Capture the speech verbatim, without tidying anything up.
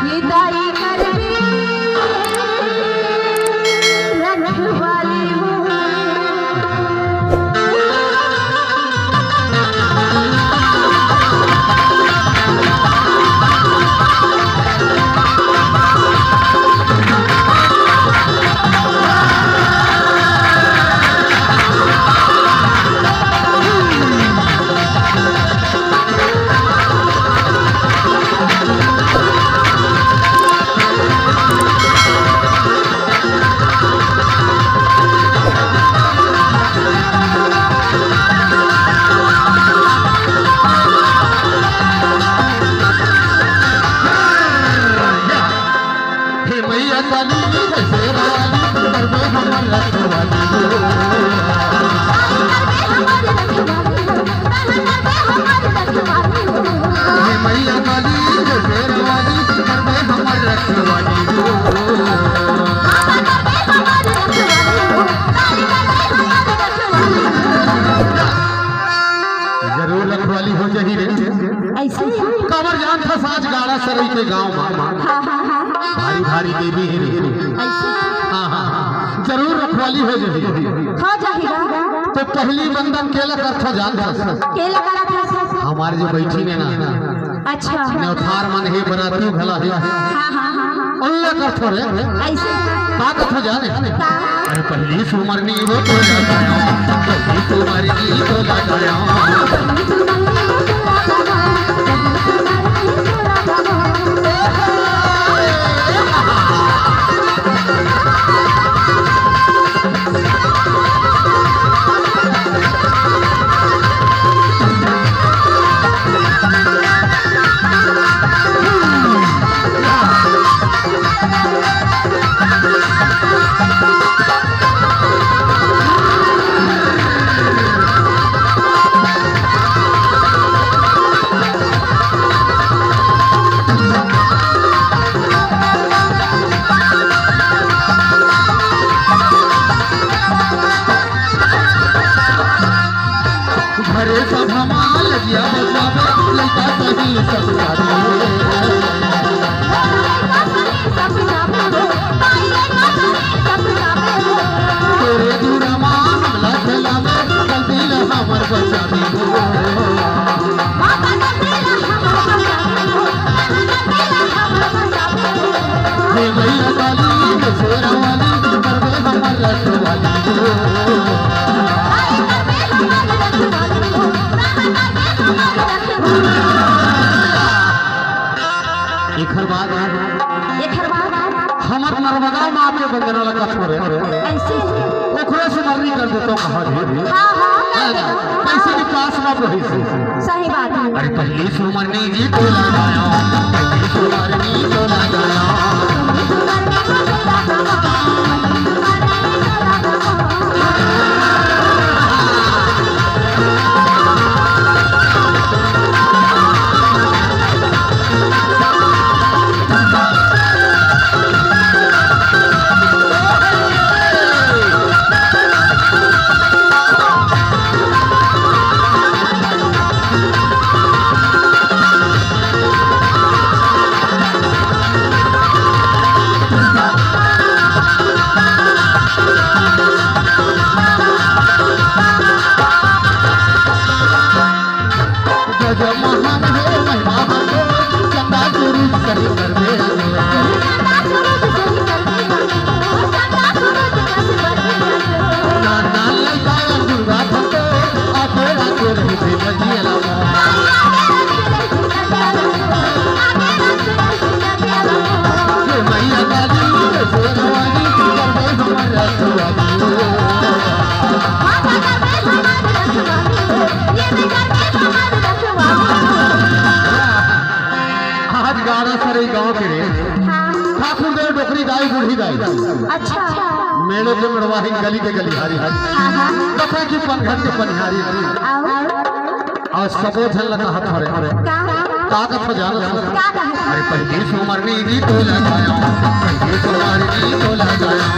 ये दाई करबे रखवाली। हे मैया काली, हे शेरा वाली, करबे हमर रखवाली। हे मैया काली, हे शेरा वाली, करबे हमर रखवाली। जरूर रखवाली हो जाही रे। ऐसे ही? काबर जानथस, आज गाड़ा सरई के गांव म हाँ, हाँ, हाँ। भारी भारी देवी हे रे। ऐसे? हाँ, हाँ, हाँ। जरूर रखवाली हो जाही। हो जाही। त पहली बंदन केला करथो जानथस? केला करथस? हमर जो बइठिन हे ना। अच्छा। न्योथार मन हे, बराती घला हे। हाँ, हाँ, हाँ, हाँ। ओला करथो रे। ऐसे? का करथो जाने? का? अरे पहली सुमरनी वो तो लगाया, पहली सुमरनी तो लगाया। घरे सभा मा लगिया बजावे, लइका सही ससुरारी। तोरे दूरा मा हमला खेलावे, गलती ले हमर बचावी हो। हे मैया काली, हे शेरा वाली, करबे हमर रखवाली हो। एखर बाद एखर बाद हमर नर्मदा माँ के वंदना लगा छोड़े। ऐसे? ओकरे से मरनी कर देतो कहा जी। हाँ, हाँ, कर देतो। कैसे विकास ना वही से। सही बात है। अरे पहली सुमरनी जी तो लगाया, पहली सुमरनी तो लगाया। गजब महान हे महिमा हमरो, चंदा सुरूज सही करबे। नान नान लइका अंगुरवा धरतो, आते राते रहिथे बजियला। हे मैया काली, हे शेरवाली, करबे हमर रखवाली। आज गाड़ा सरई गांव के रे। हाँ। ठाकुर देव डोकरी दाई, बूढ़ी दाई। अच्छा। मेड़े के मेड़वाहिन, गली के गलिहारी। हाँ, हाँ। कथे की पनघट के पनिहारी। आओ। अउ सबो झन ल कहत हरे। का? का कथो जानत हस? का कहत? अरे पहली सुमरनी जी तो लगाया, पहली सुमरनी तो लगाया।